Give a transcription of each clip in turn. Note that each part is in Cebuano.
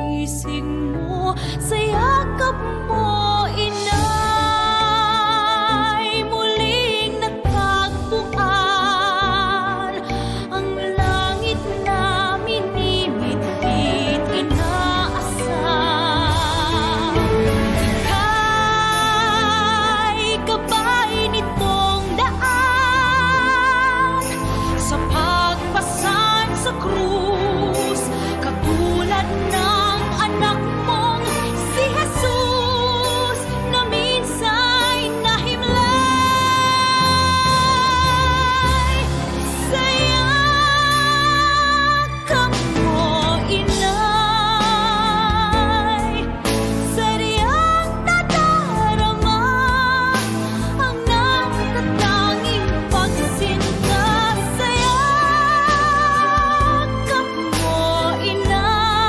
Bisig mo, sa yakap mo, inay, muling natagpuan ang langit na minimithit, inaasam. Ika'y gabay nitong daan sa pagpasan sa krus, katulad ng anak mong si Jesus na minsa'y nahimlay. Sa yakap mo, inay, sadyang nadarama ang natatanging pagsinta. Sa yakap mo, inay,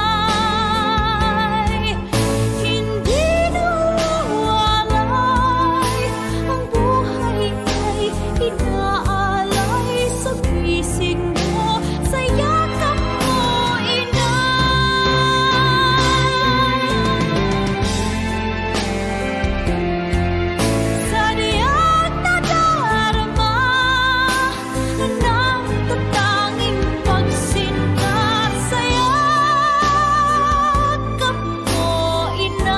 hindi nawawalay ang buhay ay inaalay sa bisig mo, sa yakap mo, inay. Sadyang nadarama ang natatanging pagsinta. Sa yakap mo, inay,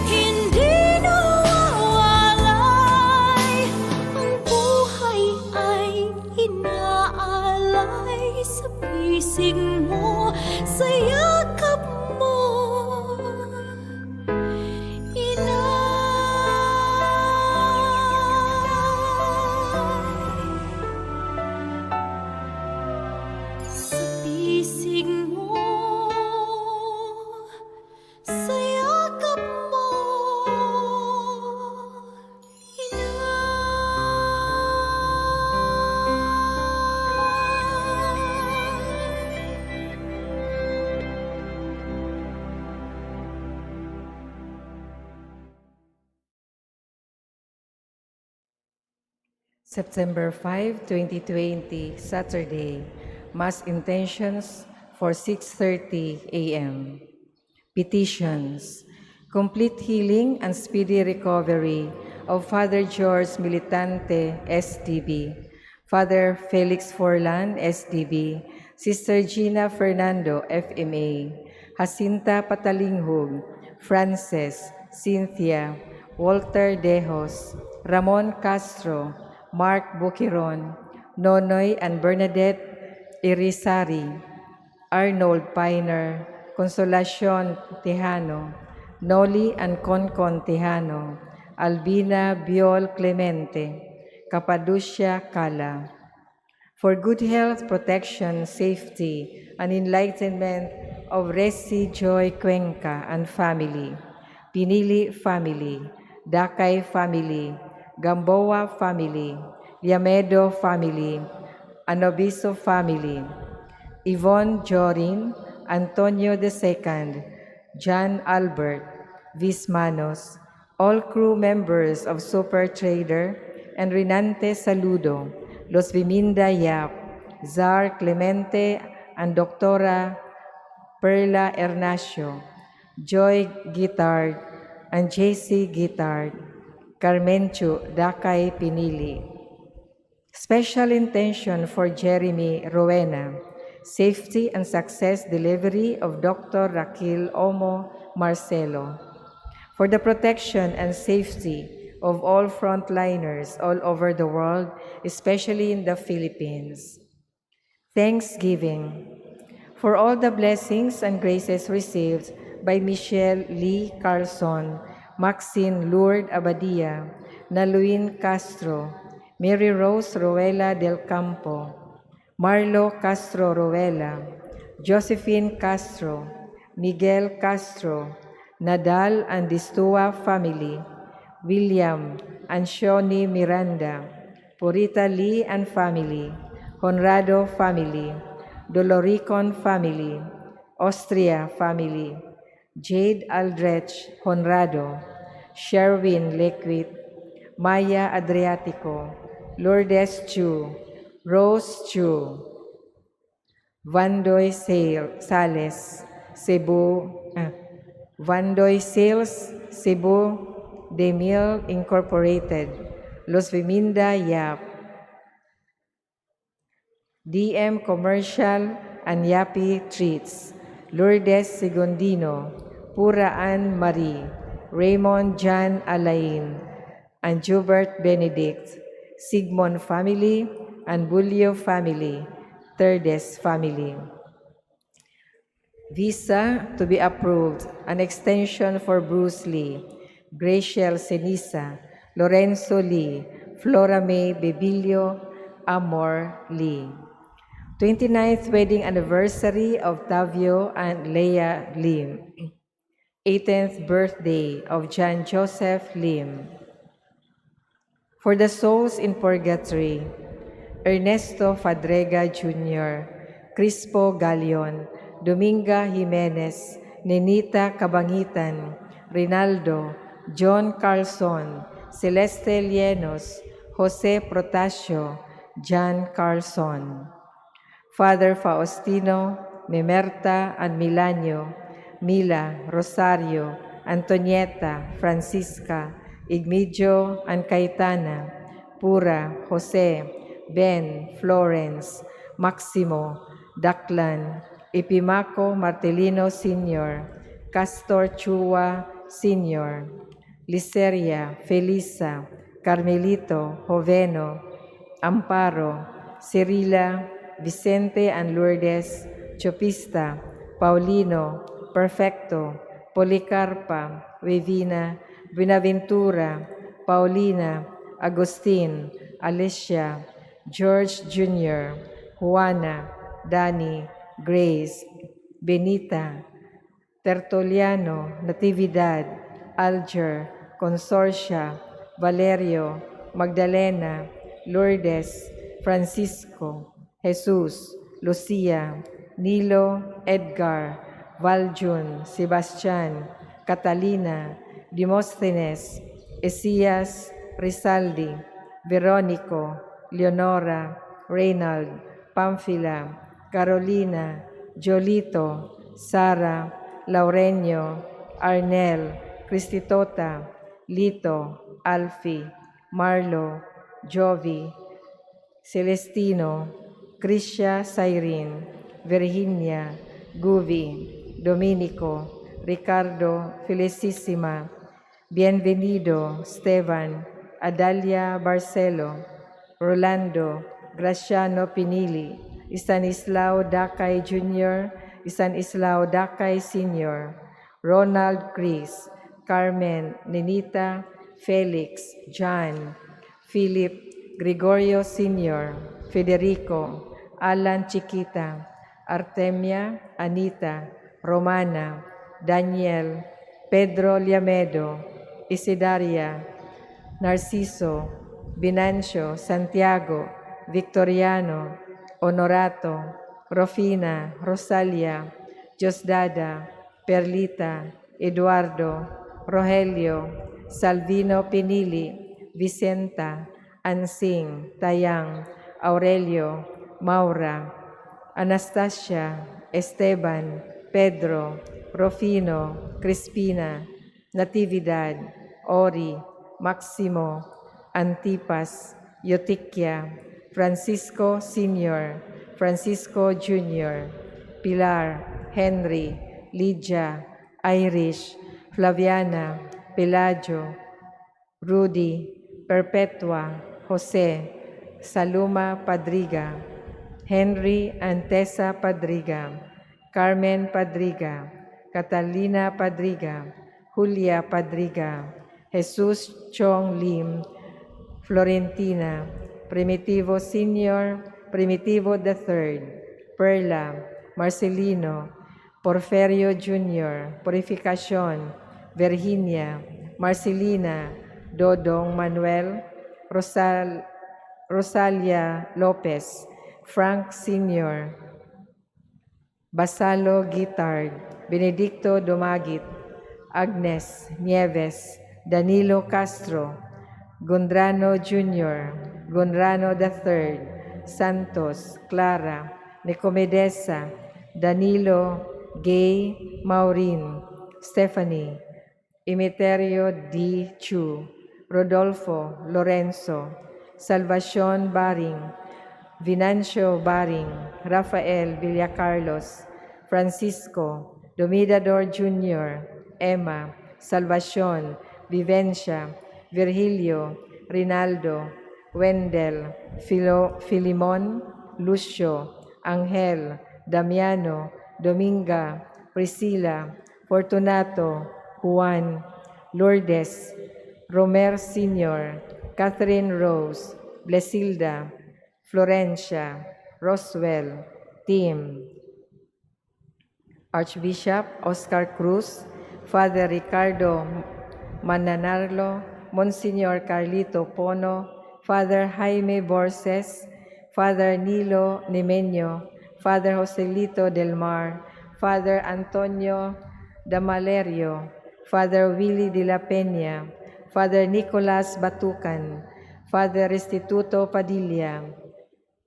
hindi nawawalay ang buhay ay inaalay sa bisig mo, sa yakap mo, inay. Sa bisig mo, sa yakap mo, inay. September 5, 2020, Saturday. Mass intentions for 6:30 a.m. Petitions. Complete healing and speedy recovery of Father George Militante, SDB, Father Felix Forlan, SDB, Sister Gina Fernando, FMA, Jacinta Patalinghug, Frances, Cynthia, Walter Dejos, Ramon Castro, Mark Bukiron, Nonoy and Bernadette Irisari, Arnold Piner, Consolacion Tejano, Noli and Concon Tejano, Albina Biol Clemente, Capaducia Cala. For good health, protection, safety, and enlightenment of Resi Joy Cuenca and family, Pinili family, Dakay family, Gamboa family, Liamedo family, Anobiso family, Yvonne Jorin, Antonio II, John Albert, Vismanos, all crew members of Super Trader, and Rinante Saludo, Los Viminda Yap, Zar Clemente, and Doctora Perla Ernacio, Joy Guitard, and JC Guitard, Carmencho Dakay Pinili. Special intention for Jeremy Rowena, safety and success delivery of Dr. Raquel Omo Marcelo. For the protection and safety of all frontliners all over the world, especially in the Philippines. Thanksgiving for all the blessings and graces received by Michelle Lee Carlson, Maxine Lourdes Abadia, Naluin Castro, Mary Rose Ruela del Campo, Marlo Castro Ruela, Josephine Castro, Miguel Castro, Nadal and Distua family, William and Shoni Miranda, Purita Lee and family, Conrado family, Doloricon family, Austria family, Jade Aldrich Conrado, Sherwin Liquid, Maya Adriatico, Lourdes Chu, Rose Chu, Vandoy Sale, Sales, Cebu, Vandoy Sales, Cebu, Demil Incorporated, Los Viminda Yap, DM Commercial and Yapi Treats, Lourdes Segundino, Puraan Marie, Raymond John Alain, and Jubert Benedict, Sigmund Family, and Bulio Family, Terdes Family. Visa to be approved, an extension for Bruce Lee, Graciel Senisa, Lorenzo Lee, Flora May Bebillo, Amor Lee. 29th wedding anniversary of Tavio and Leah Lim. 18th birthday of John Joseph Lim. For the souls in purgatory, Ernesto Fadrega Jr., Crispo Galion, Dominga Jimenez, Nenita Cabangitan, Rinaldo, John Carlson, Celeste Lienos, Jose Protasio, John Carlson. Father Faustino, Memerta and Milanio, Mila, Rosario, Antonieta, Francisca, Igmidio and Cayetana, Pura, Jose, Ben, Florence, Maximo, Daklan, Epimaco Martelino Sr., Castor Chua Sr., Liceria, Felisa, Carmelito, Joveno, Amparo, Cirila, Vicente and Lourdes, Chopista, Paulino, Perfecto, Policarpa, Wevina, Buenaventura, Paulina, Agustin, Alicia, George Jr., Juana, Danny, Grace, Benita, Tertuliano, Natividad, Alger, Consorcia, Valerio, Magdalena, Lourdes, Francisco, Jesus, Lucia, Nilo, Edgar, Valjun, Sebastian, Catalina, Demosthenes, Esias, Rizaldi, Veronico, Leonora, Reynald, Pamphila, Carolina, Jolito, Sara, Laurenio, Arnel, Cristitota, Lito, Alfie, Marlo, Jovi, Celestino, Crisha Cyrene, Virginia, Guvi, Dominico, Ricardo, Felicissima, Bienvenido, Esteban, Adalia Barcelo, Rolando, Graciano Pinili, Stanislao Dakay Jr., Stanislao Dakay Sr., Ronald Chris, Carmen, Nenita, Felix, John, Philip, Gregorio Sr., Federico, Alan Chiquita, Artemia, Anita, Romana, Daniel, Pedro Liamedo, Isidaria, Narciso, Binancio, Santiago, Victoriano, Honorato, Rofina, Rosalia, Diosdada, Perlita, Eduardo, Rogelio, Salvino Pinili, Vicenta, Ansing, Tayang, Aurelio, Maura, Anastasia, Esteban, Pedro, Rufino, Crispina, Natividad, Ori, Maximo, Antipas, Yotikia, Francisco Sr., Francisco Jr., Pilar, Henry, Lydia, Irish, Flaviana, Pelagio, Rudy, Perpetua, Jose, Saluma Padriga, Henry and Tessa Padriga, Carmen Padriga, Catalina Padriga, Julia Padriga, Jesus Chong Lim, Florentina, Primitivo Sr., Primitivo III, Perla, Marcelino, Porferio Jr., Purificacion, Virginia, Marcelina, Dodong Manuel, Rosalia Lopez, Frank Sr., Basalo Guitard, Benedicto Dumagit, Agnes Nieves, Danilo Castro, Gondrano Jr., Gondrano III, Santos, Clara, Nicomedesa, Danilo, Gay, Maureen, Stephanie, Imiterio D. Chu, Rodolfo, Lorenzo, Salvacion Baring, Vinancio Baring, Rafael Villacarlos, Francisco, Domidador Jr., Emma, Salvacion, Vivencia, Virgilio, Rinaldo, Wendell, Philo, Filimon, Lucio, Angel, Damiano, Dominga, Priscilla, Fortunato, Juan, Lourdes, Romer Sr., Catherine Rose, Blesilda, Florencia, Roswell, Tim, Archbishop Oscar Cruz, Father Ricardo Mananarlo, Monsignor Carlito Pono, Father Jaime Borses, Father Nilo Nimenio, Father Joselito Del Mar, Father Antonio Damalerio, Father Willie de la Peña, Father Nicolas Batucan, Father Restituto Padilla,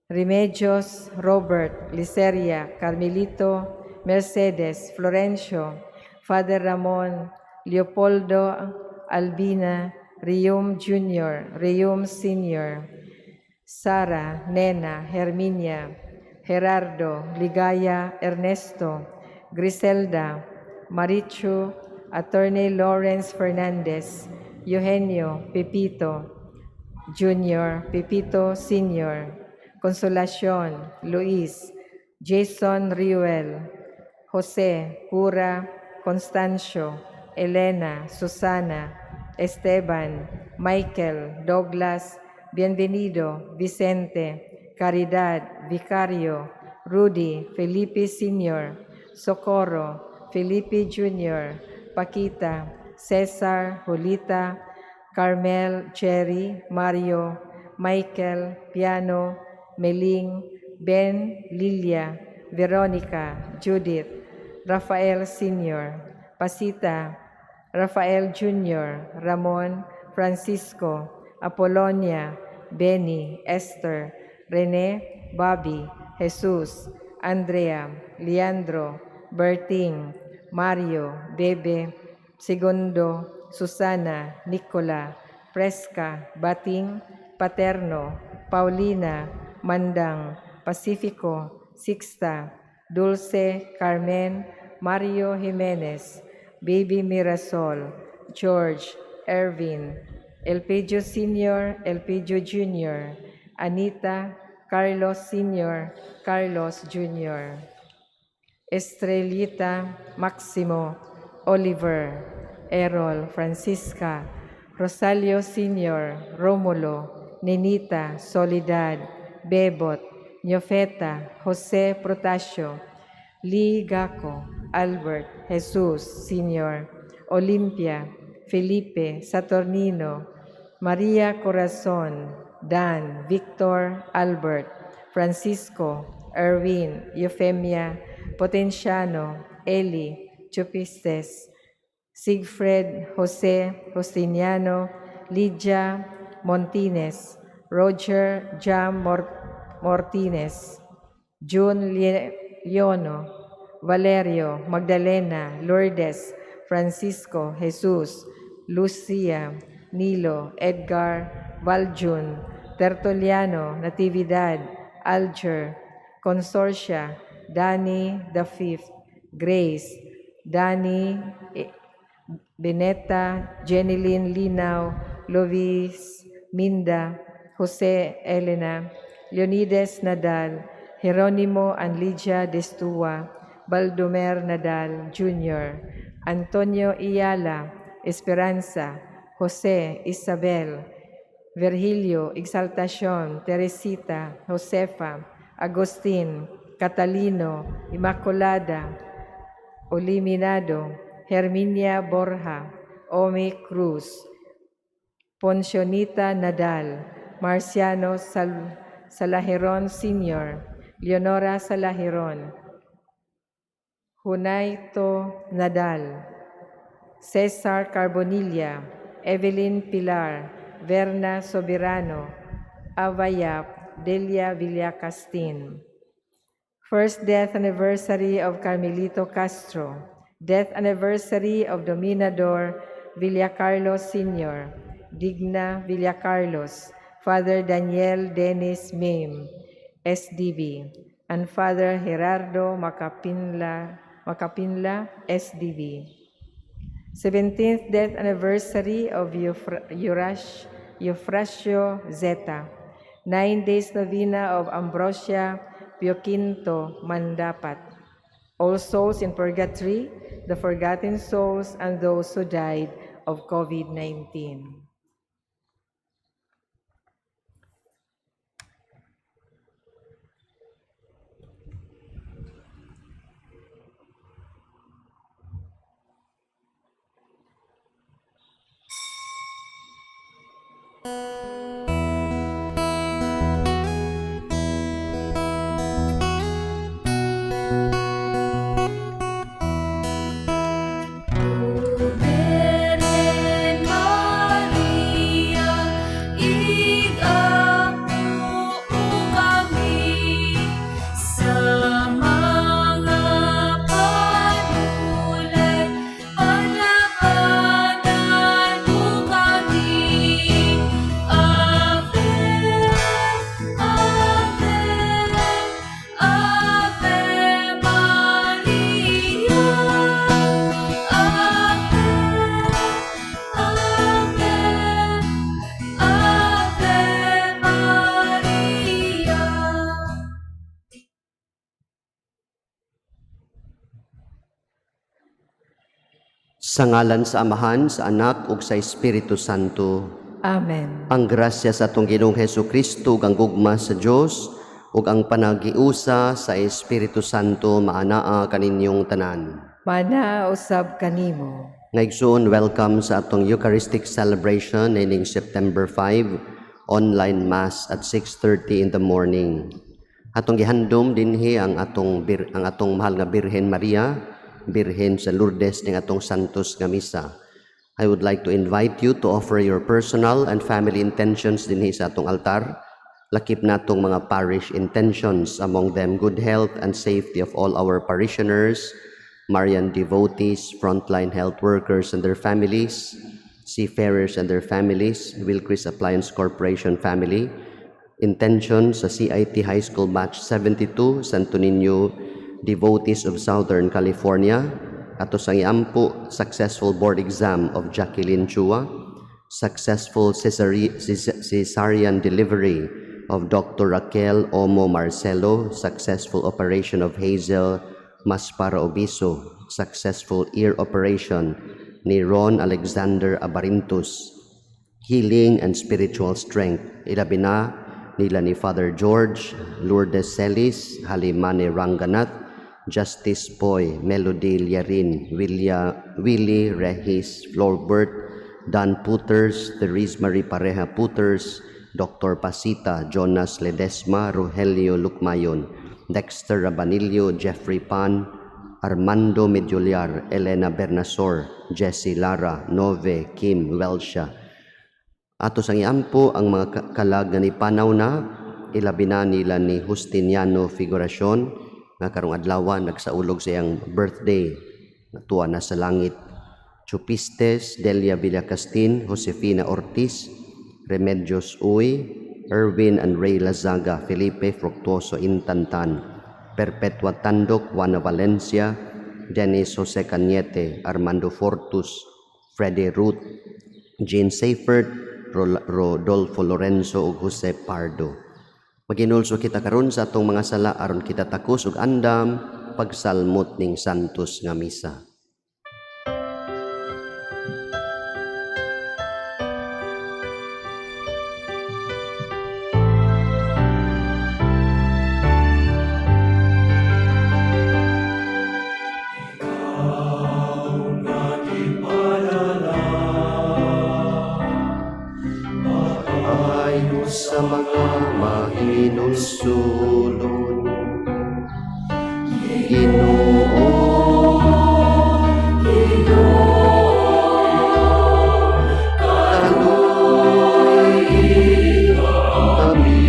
Remedios, Robert, Liceria, Carmelito, Mercedes, Florencio, Father Ramon, Leopoldo, Albina, Rium Jr., Rium Sr., Sara, Nena, Herminia, Gerardo, Ligaya, Ernesto, Griselda, Marichu, Attorney Lawrence Fernandez, Eugenio, Pepito, Jr., Pepito Sr., Consolacion, Luis, Jason Riuel, Jose, Pura, Constancio, Elena, Susana, Esteban, Michael, Douglas, Bienvenido, Vicente, Caridad, Vicario, Rudy, Felipe Sr., Socorro, Felipe Jr., Paquita, Cesar, Julita, Carmel, Cherry, Mario, Michael, Piano, Meling, Ben, Lilia, Veronica, Judith, Rafael Sr., Pasita, Rafael Jr., Ramon, Francisco, Apolonia, Benny, Esther, Rene, Bobby, Jesus, Andrea, Leandro, Berting, Mario, Bebe, Segundo, Susana, Nicola, Presca, Bating, Paterno, Paulina, Mandang, Pacifico, Sixta, Dulce, Carmen, Mario Jimenez, Baby Mirasol, George, Ervin, Elpidio Sr., Elpidio Jr., Anita, Carlos Sr., Carlos Jr., Estrelita, Maximo, Oliver, Errol, Francisca, Rosalio Sr., Romulo, Nenita, Soledad, Bebot, Ñofeta, Jose Protasio, Lee Gaco, Albert, Jesus Sr., Olimpia, Felipe, Saturnino, Maria Corazon, Dan, Victor, Albert, Francisco, Erwin, Eufemia, Potenciano, Eli, Chupistes, Siegfried, Jose, Justiniano, Lydia, Montines, Roger Jam Martinez, June Leono, Valerio, Magdalena, Lourdes, Francisco, Jesus, Lucia, Nilo, Edgar, Valjun, Tertuliano, Natividad, Alger, Consortia, Danny the Fifth, Grace, Danny Beneta, Jeneline Linao, Lovis Minda, Jose Elena, Leonides Nadal, Jeronimo and Lydia Destua, Baldomer Nadal Jr., Antonio Iyala, Esperanza, Jose Isabel, Virgilio, Exaltacion, Teresita, Josefa, Agustin, Catalino, Immaculada, Oliminado, Herminia Borja, Ome Cruz, Poncionita Nadal, Marciano Salaheron Sr., Leonora Salaheron, Junaito Nadal, Cesar Carbonilla, Evelyn Pilar, Verna Soberano, Avayap, Delia Villacastin. First death anniversary of Carmelito Castro. Death anniversary of Dominador Villacarlos Sr., Digna Villacarlos, Father Daniel Dennis Mame, SDB, and Father Gerardo Macapinla, SDB. 17th death anniversary of Eufrasio Zeta. 9 days novena of Ambrosia Pioquinto Mandapat. All souls in purgatory, the forgotten souls, and those who died of COVID-19. O Birhen Maria, ig-ampo kami sa mga panulay, paglabanan mo kami. Ave, Ave, Ave Maria. Ave, Ave, Ave Maria. Sa ngalan sa Amahan, sa Anak ug sa Espiritu Santo. Amen. Ang grasya sa atong Ginoong Hesus Kristo ug ang gugma sa Dios ug ang panagiusa sa Espiritu Santo maanaa kaninyong tanan. Mana usab kanimo. Nga igsoon, welcome sa atong Eucharistic celebration ining September 5, online mass at 6:30 in the morning. Atong gihandom dinhi ang atong mahal nga Birhen Maria, Birhen sa Lourdes ning atong Santos nga Misa. I would like to invite you to offer your personal and family intentions dinhi sa atong altar. Lakip natong mga parish intentions, among them good health and safety of all our parishioners, Marian devotees, frontline health workers and their families, seafarers and their families, Wilcris Appliance Corporation family, intention sa CIT High School Batch 72, Santo Niño devotees of Southern California, ato sang iampo successful board exam of Jacqueline Chua, successful cesarean delivery of Dr. Raquel Omo Marcelo, successful operation of Hazel Maspara Obiso, successful ear operation ni Ron Alexander Abarintos, healing and spiritual strength. Ilabi na nila ni Father George, Lourdes Celis, Halimane Ranganath, Justice Poy, Melody Liarin, Willie Regis Florbert, Dan Puters, Therese Marie Pareja Puters, Dr. Pasita, Jonas Ledesma, Rogelio Lukmayon, Dexter Rabanillo, Jeffrey Pan, Armando Medjuliar, Elena Bernasor, Jesse Lara, Nove, Kim Welsha. Ato sang iampo ang mga kalag nga nipanaw na, ilabi na nila ni Justiniano Figuracion nga karong adlaw nagsaulog sa iyang birthday, tuwa na sa langit. Chupistes, Delia Villacastin, Josefina Ortiz, Remedios Uy, Erwin and Ray Lazaga, Felipe Fructuoso Intantan, Perpetua Tandok, Juana Valencia, Dennis Jose Cañete, Armando Fortus, Freddy Ruth, Jean Seifert, Rodolfo Lorenzo ug Jose Pardo. Maginulso kita karon sa atong mga sala aron kita takos ug andam pagsalmot ning Santos nga Misa. Ayo sa mga mahinulsulon, Ginoo, Ginoo, kaluoy kami.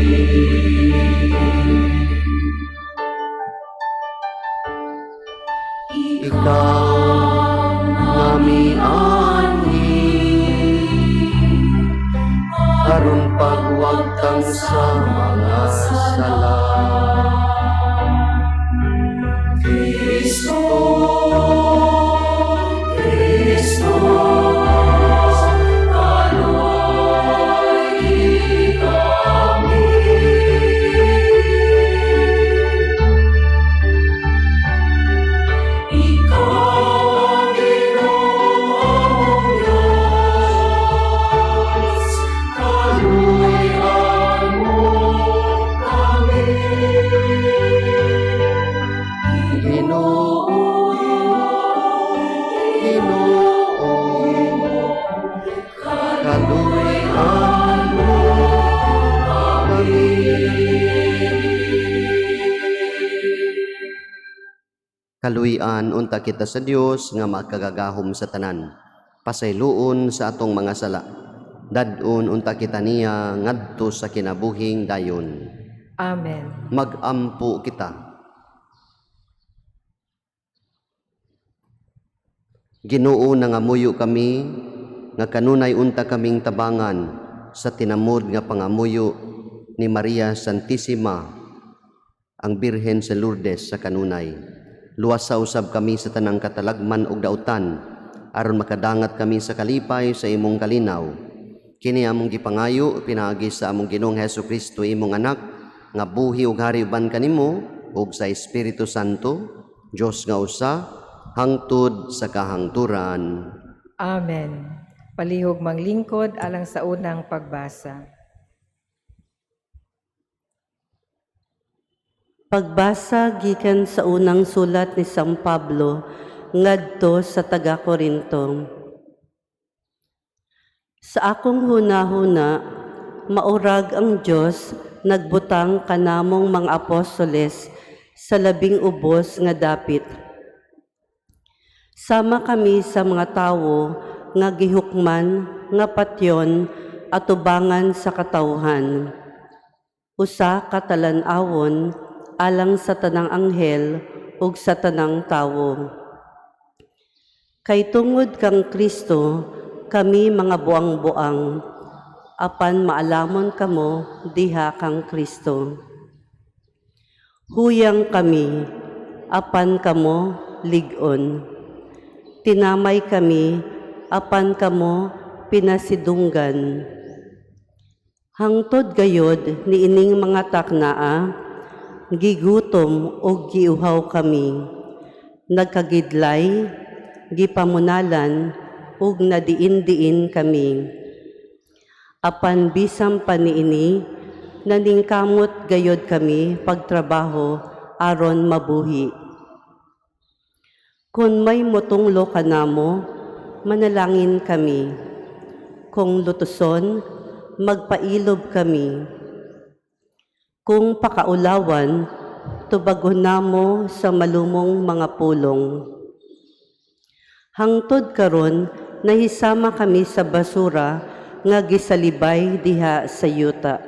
Ikaw nga mianhi aron pagwagtang sa mga sala. Kristo, Kristo, kaluy-i kami. Ikaw ang Ginoong Diyos, kaluy-an mo kami. Ginoo, Ginoo, kaluy-an mo kami. Kaluy-an unta kita sa Dios nga makagagahom sa tanan. Pasayloon sa atong mga sala. Dad-on unta kita niya ngadto sa kinabuhing dayon. Amen. Magampo kita. Ginoo, nangamuyo kami nga kanunay unta kaming tabangan sa tinamod nga pangamuyo ni Maria Santissima, ang Birhen sa Lourdes sa kanunay. Luwasa usab kami sa tanang katalagman ug dautan aron makadangat kami sa kalipay sa imong kalinaw. Kini among gipangayo pinaagi sa among Ginoong Hesus Kristo, imong anak, nga buhi ug hari uban kanimo ug sa Espiritu Santo, Dios nga usa, hangtod sa kahangturan. Amen. Palihog manglingkod alang sa unang pagbasa. Pagbasa gikan sa unang sulat ni San Pablo ngadto sa taga-Korinto. Sa akong hunahuna, maurag ang Dios nagbutang kanamong mga apostoles sa labing ubos nga dapit. Sama kami sa mga tawo nga gihukman nga patyon atubangan sa katawhan. Usa ka talan-awon alang sa tanang anghel ug sa tanang tawo. Kay tungod kang Kristo, kami mga buang-buang, apan maalamon kamo diha kang Kristo. Huyang kami, apan kamo lig-on. Tinamay kami, apan kamo pinasidunggan. Hangtod gayod niining mga taknaa, gigutom ug giuhaw kami. Nagkagidlay, gipamunalan ug nadiin-diin kami. Apan bisan pa niini, naningkamot gayod kami pagtrabaho aron mabuhi. Kung may motunglo kanamo, manalangin kami. Kung lutuson, magpailob kami. Kung pakaulawan, tubagon namo sa malumong mga pulong. Hangtod karon, nahisama kami sa basura nga gisalibay diha sa yuta.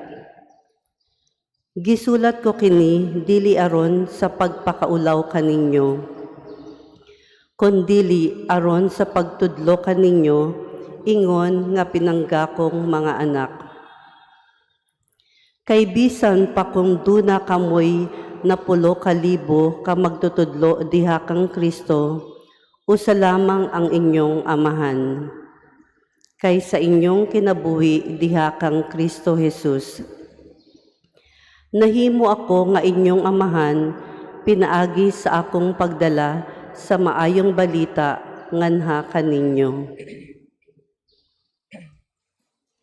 Gisulat ko kini dili aron sa pagpakaulaw kaninyo, kondili aron sa pagtudlo kaninyo ingon nga pinanggakong mga anak. Kay bisan pa kung duna kamoy 10,000 ka magtutudlo diha kang Kristo, usa lamang ang inyong amahan. Kay sa inyong kinabuhi diha kang Kristo Jesus. Nahimo ako nga inyong amahan pinaagi sa akong pagdala sa maayong balita nganha kaninyo.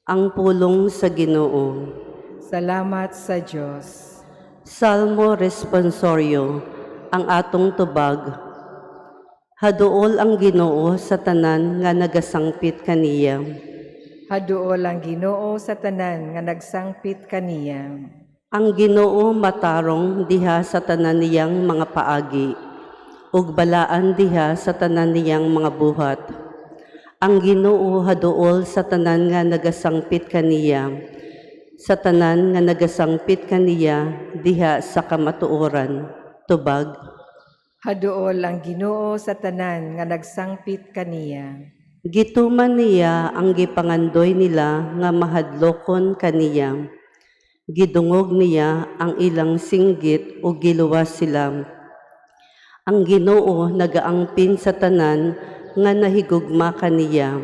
Ang pulong sa Ginoo. Salamat sa Diyos. Salmo Responsorio, ang atong tubag. Haduol ang Ginoo sa tanan nga nagasangpit kaniya. Haduol ang Ginoo sa tanan nga nagsangpit kaniya. Ang Ginoo matarong diha sa tanan niyang mga paagi, ug balaan diha sa tanan niyang mga buhat. Ang Ginoo haduol sa tanan nga nagasangpit kaniya, sa tanan nga nagasangpit kaniya diha sa kamatuoran. Tubag. Haduol ang Ginoo sa tanan nga nagsangpit kaniya. Gituman niya ang gipangandoy nila nga mahadlokon kaniya. Gidungog niya ang ilang singgit ug giluwas sila. Ang Ginoo nagaangpin sa tanan nga nahigugma kaniya.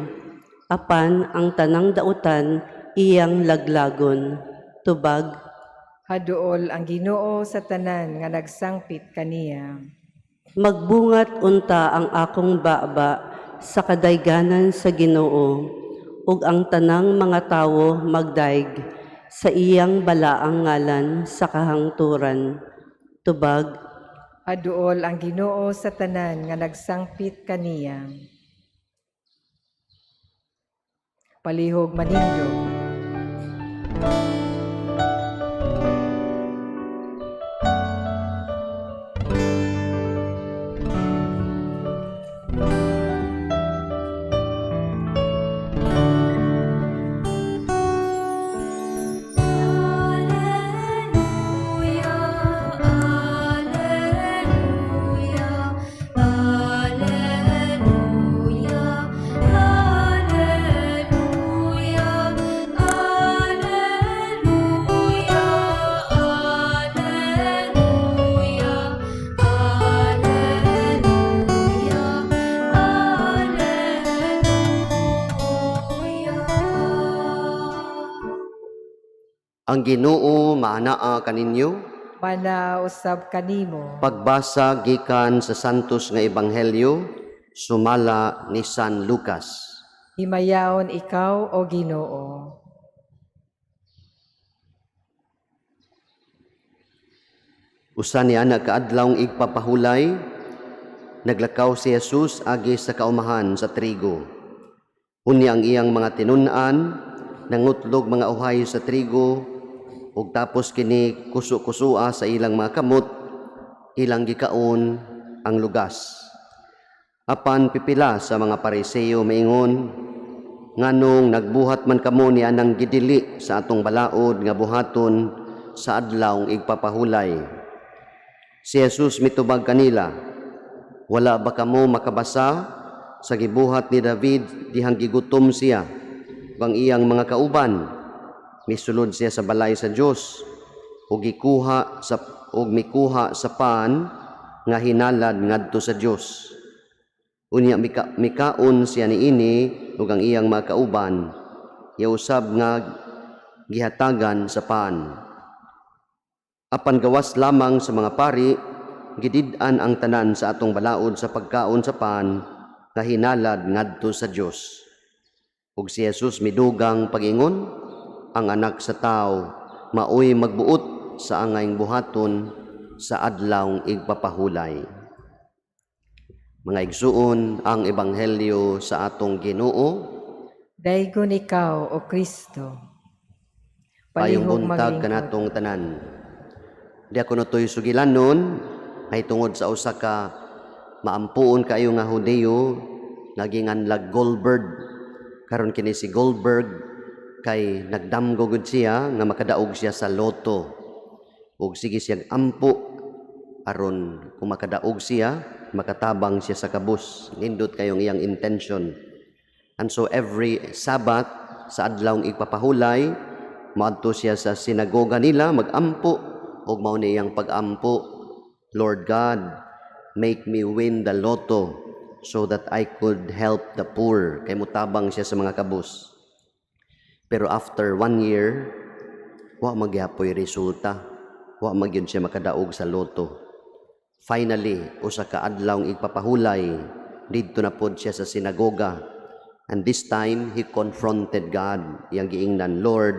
Apan ang tanang dautan iyang laglagon. Tubag. Haduol ang Ginoo sa tanan nga nagsangpit kaniya. Magbungat unta ang akong baba sa kadayganan sa Ginoo, ug ang tanang mga tawo magdayeg sa iyang balaang ngalan sa kahangturan. Tubag. Haduol ang Ginoo sa tanan nga nagsangpit kaniya. Palihog manindog. Alleluia, Alleluia, Alleluia, Alleluia, Alleluia, Alleluia, Alleluia, Alleluia. Ang Ginoo maanaa kaninyo. Mana usab kanimo. Pagbasa gikan sa Santos nga Ebanghelyo sumala ni San Lucas. Himayaon ikaw, o Ginoo. Usa ni ana kaadlawng igpapahulay, naglakaw si Jesus agi sa kaumahan sa trigo. Unya ang iyang mga tinun-an nangutlog mga uhay sa trigo ug tapos kini kusu-kusua sa ilang mga kamot, ilang gikaon ang lugas. Apan pipila sa mga Pariseo maingon, "Nganong nagbuhat man kamo ni anang gidili sa atong balaod nga buhaton sa adlawng igpapahulay?" Si Jesus mitubag kanila, "Wala ba kamo makabasa sa gibuhat ni David dihang gigutom siya ug ang iyang mga kauban? Misulod siya sa balay sa Dios ug gikuha sa ug mikuha sa pan nga hinalad ngadto sa Dios. Unya mikaon siya niini ug ang iyang mga kauban, usab nga gihatagan sa pan. Apan gawas lamang sa mga pari, gidid-an ang tanan sa atong balaod sa pagkaon sa pan nga hinalad ngadto sa Dios." Ug si Jesus midugang pag-ingon, "Ang Anak sa Tawo maoy magbuot sa angayng buhaton sa adlawng igpapahulay." Mga igsuon, ang ebanghelyo sa atong Ginoo. Daygon ikaw, O Kristo. Payong Palihog buntag maglingkod. Kanatong tanan. Di ako natoy sugilanon ay tungod sa usa ka maampuon kaayo nga Hudiyo nga ginganlag Goldberg. Karon kini si Goldberg kay nagdamgo gud siya nga makadaog siya sa loto. Ug sige siyang ampo aron kung makadaog siya, makatabang siya sa kabus. Nindot kayong iyang intention. And so every Sabbath sa adlawng igpapahulay, moadto siya sa sinagoga nila magampo ug mao ni iyang pag-ampo, "Lord God, make me win the lotto so that I could help the poor," kay mutabang siya sa mga kabus. Pero after one year, wa magyapoy resulta. Wa magyud siya makadaog sa loto. Finally, usa ka adlawng igpapahulay, didto na pod siya sa sinagoga. And this time, he confronted God. Iyang giingnan, "Lord,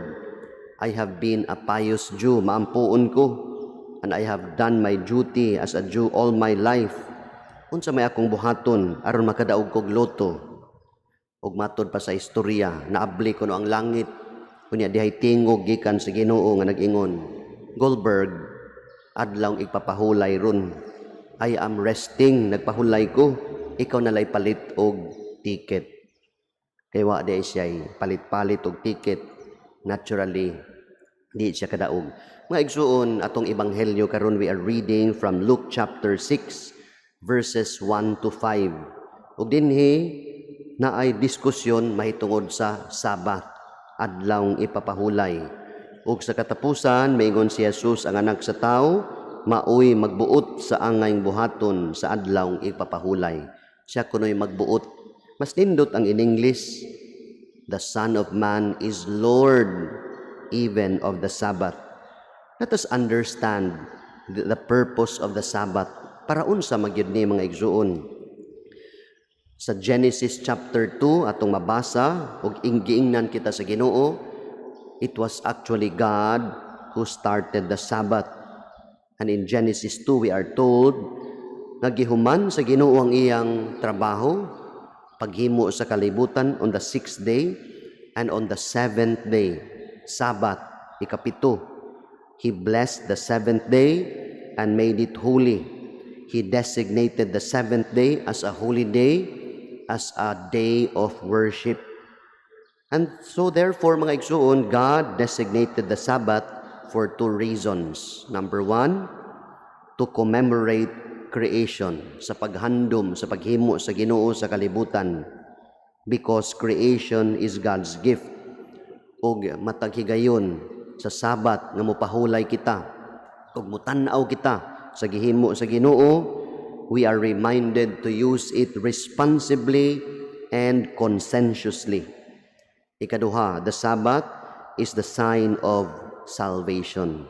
I have been a pious Jew, maampuon ko, and I have done my duty as a Jew all my life. Unsa may akong buhaton aron makadaog kog loto?" Ug matod pa sa istorya, naabli kuno ang langit. Unya dihay tingog gikan sa Ginoo nga nag-ingon, "Goldberg, adlawng igpapahulay ron. I am resting, nagpahulay ko. Ikaw na lay palit og ticket." Kay wa di siya palit-palit og ticket. Naturally, di siya kadaog. Mga igsuon, atong ebanghelyo karon, we are reading from Luke chapter 6 verses 1 to 5. Ug dinhi naay diskusyon mahitungod sa Sabbath, adlawng ipapahulay. Ug sa katapusan, maingon si Jesus, ang Anak sa Tao maoy magbuot sa angayng buhaton sa adlawng ipapahulay. Siya kuno'y magbuot. Mas nindot ang in English, "The Son of Man is Lord even of the Sabbath." Let us understand the purpose of the Sabbath. Para unsa magyud ni, mga igsuon? Sa Genesis chapter 2 atong mabasa ug giingnan kita sa Ginoo, it was actually God who started the Sabbath. And in Genesis 2 we are told nga gihuman sa Ginoo ang iyang trabaho, paghimo sa kalibutan, on the sixth day, and on the seventh day, Sabbath, ikapito. He blessed the seventh day and made it holy. He designated the seventh day as a holy day, as a day of worship. And so therefore, mga igsuon, God designated the Sabbath for two reasons. Number one, to commemorate creation, sa paghandom, sa paghimo sa Ginoo sa kalibutan. Because creation is God's gift. Ug matag higayon sa Sabat nga mopahulay kita ug mutan-aw kita sa gihimo sa Ginoo, we are reminded to use it responsibly and conscientiously. Ikaduha, the Sabbath is the sign of salvation.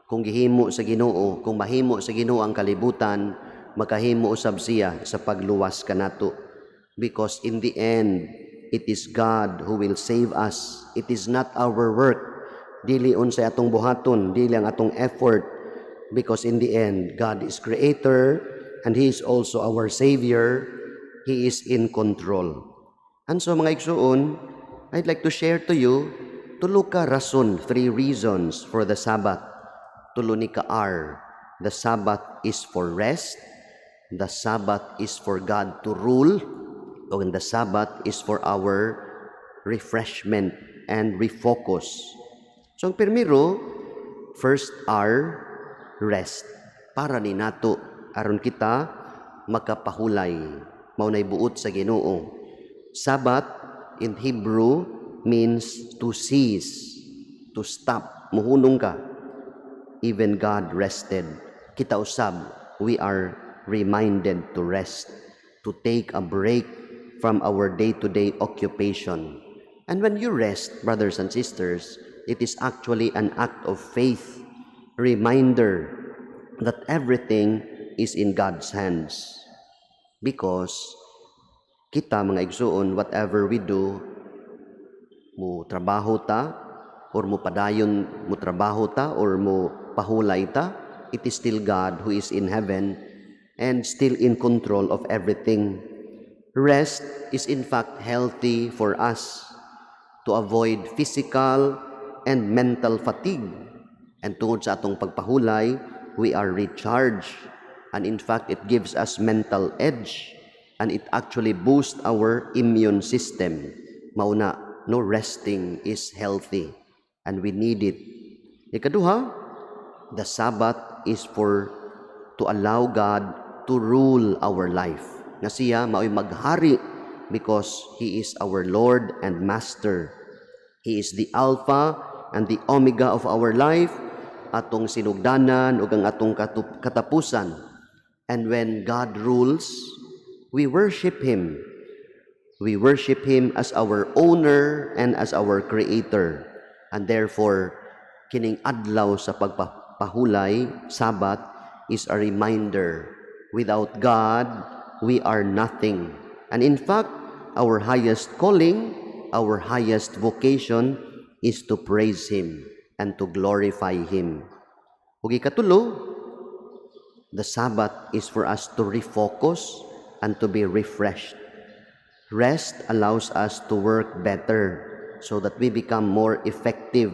Kung gihimo sa Ginoo, kung mahimo sa Ginoo ang kalibutan, makahimo usab siya sa pagluwas kanato. Because in the end, it is God who will save us. It is not our work. Dili unsay atong buhaton, dili ang atong effort. Because in the end, God is creator and He is also our Savior. He is in control. And so, mga igsuon, I'd like to share to you tulo ka rason, three reasons for the Sabbath. Tulo ni ka R. The Sabbath is for rest, the Sabbath is for God to rule, and the Sabbath is for our refreshment and refocus. So ang primero, first R, rest. Para ni nato aron kita makapahulay. Mao nay buot sa Ginoo. Sabbath in Hebrew means to cease, to stop. Muhunong ka. Even God rested. Kita usab, we are reminded to rest, to take a break from our day-to-day occupation. And when you rest, brothers and sisters, it is actually an act of faith, reminder that everything is in God's hands. Because kita, mga igsuon, whatever we do, mo trabaho ta or mo padayon mo trabaho ta or mo pahulay ta, it is still God who is in heaven and still in control of everything. Rest is in fact healthy for us to avoid physical and mental fatigue. And tungod sa atong pagpahulay, we are recharged. And in fact, it gives us mental edge and it actually boosts our immune system. Mao na, no, resting is healthy and we need it. Ikaduha, the Sabbath is for to allow God to rule our life. Nga siya mao'y maghari because He is our Lord and Master. He is the Alpha and the Omega of our life, atong sinugdanan ug ang atong katapusan. And when God rules, we worship Him. We worship Him as our owner and as our creator. And therefore, kining adlaw sa pagpahulay, Sabbath, is a reminder. Without God, we are nothing. And in fact, our highest calling, our highest vocation is to praise Him and to glorify Him. Ug ikatulo, the Sabbath is for us to refocus and to be refreshed. Rest allows us to work better so that we become more effective.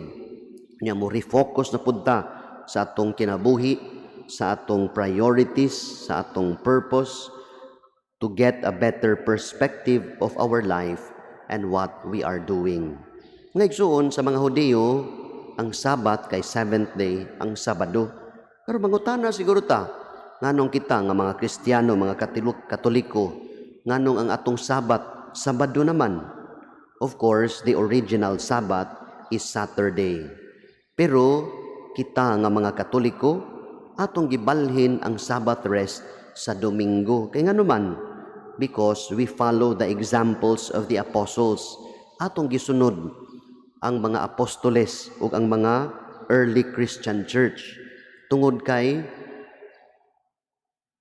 Nya mo refocus na pud ta sa atong kinabuhi, sa atong priorities, sa atong purpose, to get a better perspective of our life and what we are doing. Nga igsuon, sa mga Hudiyo, ang Sabbath kay seventh day, ang Sabado. Pero mangutana siguro ta, Nganong kita nga mga Kristiyano, mga Katoliko, nganong ang atong Sabat, Sabado naman? Of course, the original Sabbath is Saturday. Pero kita nga mga Katoliko, atong gibalhin ang Sabbath rest sa Domingo. Kay ngano man? Because we follow the examples of the apostles. Atong gisunod ang mga apostoles ug ang mga early Christian church. Tungod kay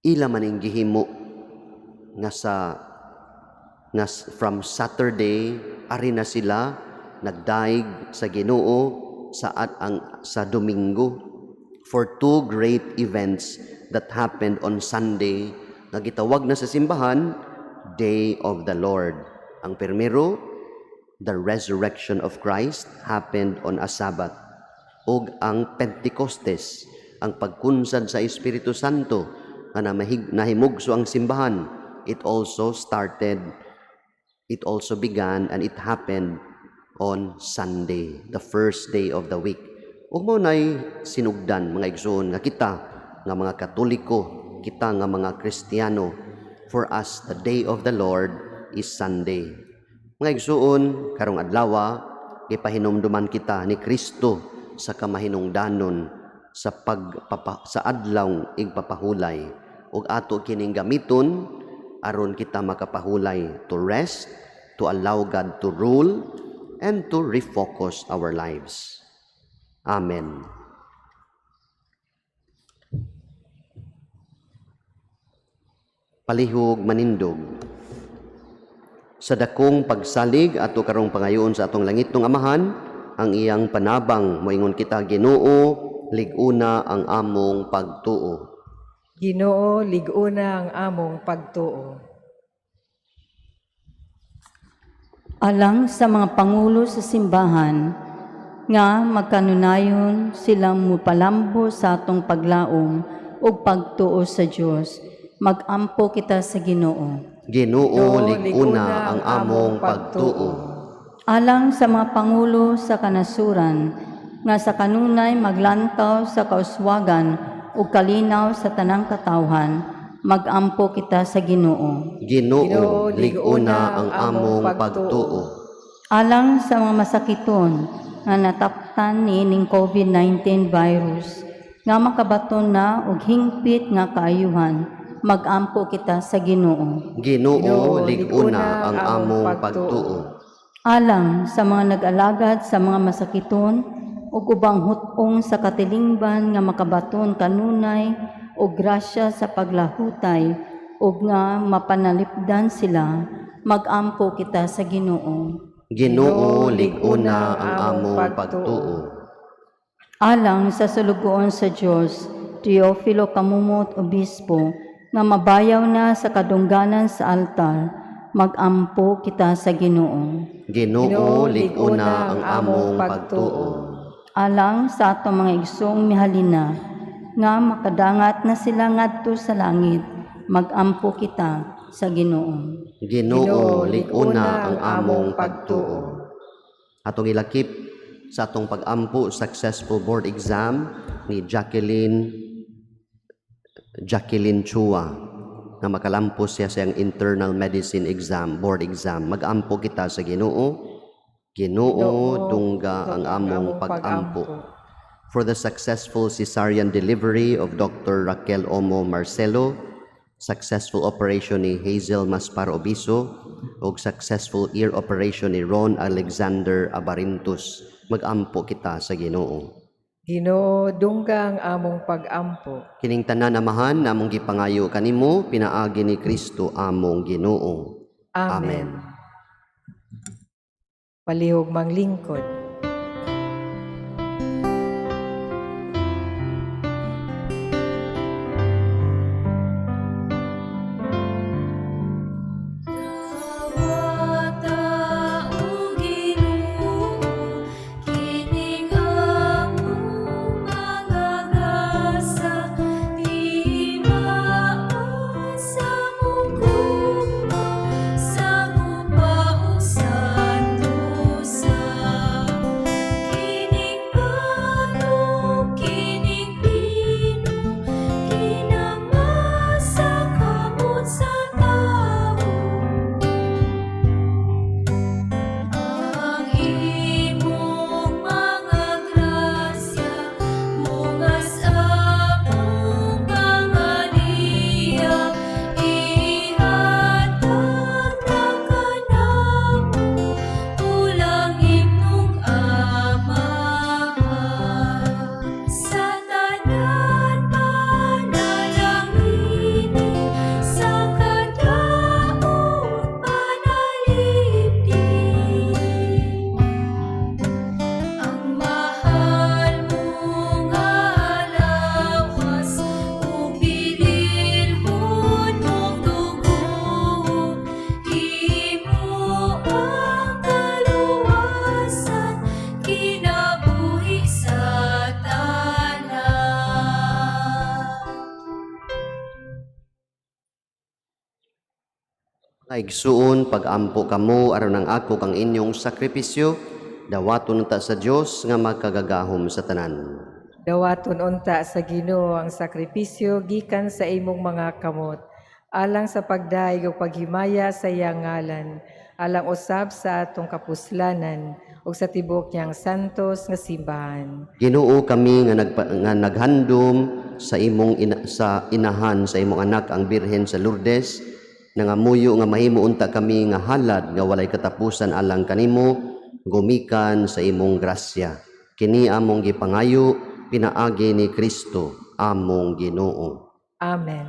ila man ing gihimo nga sa nga from Saturday ari na sila nagdaig sa Ginoo sa at ang sa Domingo for two great events that happened on Sunday nga gitawag na sa simbahan Day of the Lord. Ang primero, the resurrection of Christ happened on a Sabbath. Ug ang Pentecostes, ang pagkunsad sa Espiritu Santo nga nahimugso ang simbahan, it also began and it happened on Sunday, the first day of the week. Ug mao nay sinugdan, mga igsoon, nga kita nga mga Katoliko, kita nga mga Kristiyano, for us the day of the Lord is Sunday. Mga igsoon, karong adlaw gipahinumduman kita ni Kristo sa kamahinungdanon sa adlaw igpapahulay, ug ato kining gamiton aron kita makapahulay, to rest, to allow God to rule, and to refocus our lives. Amen. Palihog manindog. Sa dakong pagsalig ato karong pangayoon sa atong langitnong Amahan ang iyang panabang. Moingon kita, Ginoo, lig-una ang among pagtuo. Ginoo, lig-una ang among pagtuo. Alang sa mga pangulo sa simbahan, nga magkanunayon silang mupalambo sa atong paglaom ug pagtuo sa Dios, magampo kita sa Ginoo. Ginoo, lig-una ang among pagtuo. Alang sa mga pangulo sa kanasuran, nga sa kanunay maglantaw sa kauswagan ug kalinaw sa tanang katawhan, magampo kita sa Ginoo. Ginoo, lig-una ang among pagtuo. Alang sa mga masakiton nga nataptan niining COVID-19 virus, nga makabaton na og hingpit nga kaayuhan, magampo kita sa Ginoo. Ginoo, lig-una ang among pagtuo. Alang sa mga nag-alagad sa mga masakiton ug ubang hut-ong sa katilingban nga makabaton kanunay og grasya sa paglahutay ug nga mapanalipdan sila, magampo kita sa Ginoo. Ginoo, lig-una ang among pagtuo. Alang sa sulugoon sa Dios, Teofilo Camomot Obispo, nga mabayaw na sa kadungganan sa altar, magampo kita sa Ginoo. Ginoo, lig-una ang among pagtuo. Alang sa atong mga igsoong mihalina, nga makadangat na sila ngadto sa langit, magampo kita sa Ginoo. Ginoo, lig-una ang among pagtuo. Atong ilakip sa atong pag-ampo successful board exam ni Jacqueline Chua, nga makalampos siya sa iyang internal medicine exam, board exam. Mag-ampo kita sa Ginoo. Ginoo, dungga ang among pag-ampo. For the successful cesarean delivery of Dr. Raquel Omo Marcelo, successful operation ni Hazel Maspar Obiso, ug successful ear operation ni Ron Alexander Abarintus. Mag-ampo kita sa Ginoo. Ginoo, dungga ang among pag-ampo. Kining tanan, Amahan, namong gipangayo kanimo pinaagi ni Kristo among Ginoo. Amen. Amen. Palihog manglingkod. Dawata, O Ginoo, kining among mga gasa, timaon sa among gugma, sa gupaong santusa. Mga igsuon, pag-ampo kamo aron ang ako kang inyong sakripisyo, dawaton unta sa Dios nga makagagahom sa tanan. Dawaton unta sa Ginoo ang sakripisyo gikan sa imong mga kamot, alang sa pagdayeg ug paghimaya sa iyang ngalan, alang usab sa atong kapuslanan ug sa tibuok niyang santos nga simbahan. Ginoo, kami nga, nga naghandom sa imong sa inahan sa imong anak ang Birhen sa Lourdes, nangamuyo nga mahimo unta kami nga halad nga walay katapusan alang kanimo, gumikan sa imong grasya. Kini among gipangayo pinaagi ni Kristo among Ginoo. Amen.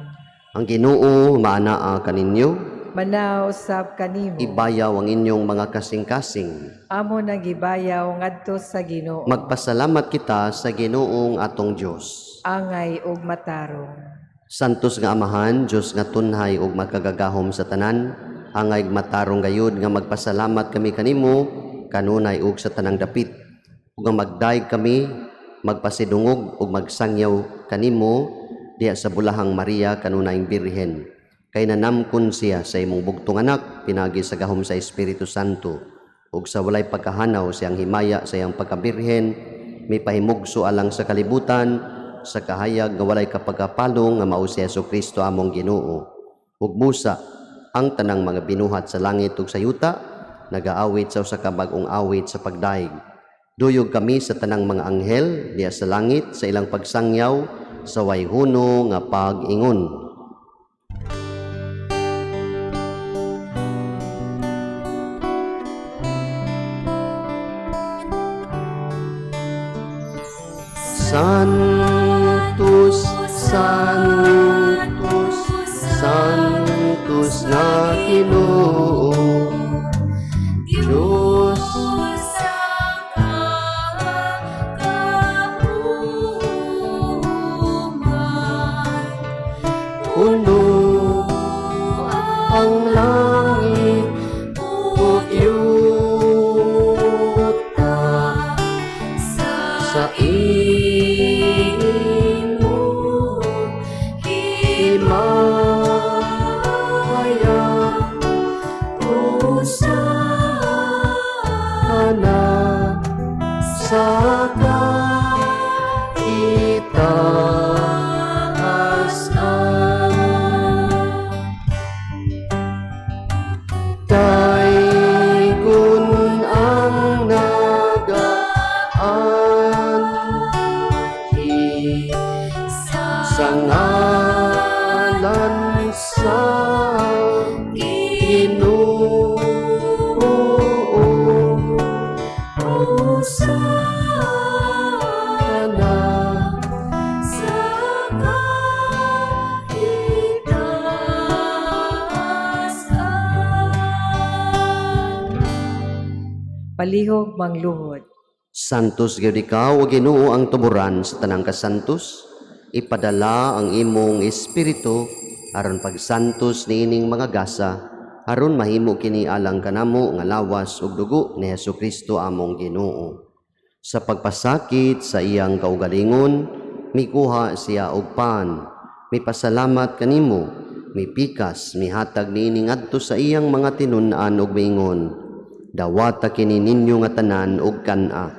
Ang Ginoo maanaa kaninyo. Manaw usab kanimo. Ibayaw ang inyong mga kasing-kasing. Amo nang gibayaw ngadto sa Ginoo. Magpasalamat kita sa Ginoong atong Dios. Angay ug matarong. Santos nga Amahan, Dios nga tunhay ug makagagahom sa tanan, angay matarong gayud nga magpasalamat kami kanimo kanunay ug sa tanang dapit. Ug nga magdayeg kami, magpasidungog ug magsangyaw kanimo diha sa bulahang Maria kanunayng Birhen. Kay nanamkon siya sa imong bugtong anak pinaagi sa gahom sa Espiritu Santo, ug sa walay pagkahanaw siyang himaya sa iyang pagkabirhen mipahimugso alang sa kalibutan sa kahayag nga walay kapagapalong nga mao si Hesukristo among Ginoo. Ug busa ang tanang mga binuhat sa langit ug sa yuta nagaawit sa usa ka bag-ong awit sa pagdayeg. Duyog kami sa tanang mga anghel diha sa langit sa ilang pagsangyaw sa way huno nga pag-ingon. Santos, Santos, Santos nga Ginoo, Diyos sa kauman. Puno ang langit ug yuta sa imong himaya. Hosana sa kaitaasan. Daygon ang nagaanhi sa ngalan sa Ginoo. Hosana sa kaitaasan. Palihog mangluhod. Santos gyud ikaw, o Ginoo, ang tuburan sa tanang kasantos. Ipadala ang imong espiritu aron pagsantos niining mga gasa, aron mahimo kini alang kanamo nga lawas ug dugo ni Hesukristo among Ginoo. Sa pagpasakit sa iyang kaugalingon, mikuha siya og pan, mipasalamat kanimo, mipikas, mihatag niini ngadto sa iyang mga tinun-an ug miingon: "Dawata kini ninyo nga tanan og kan-a,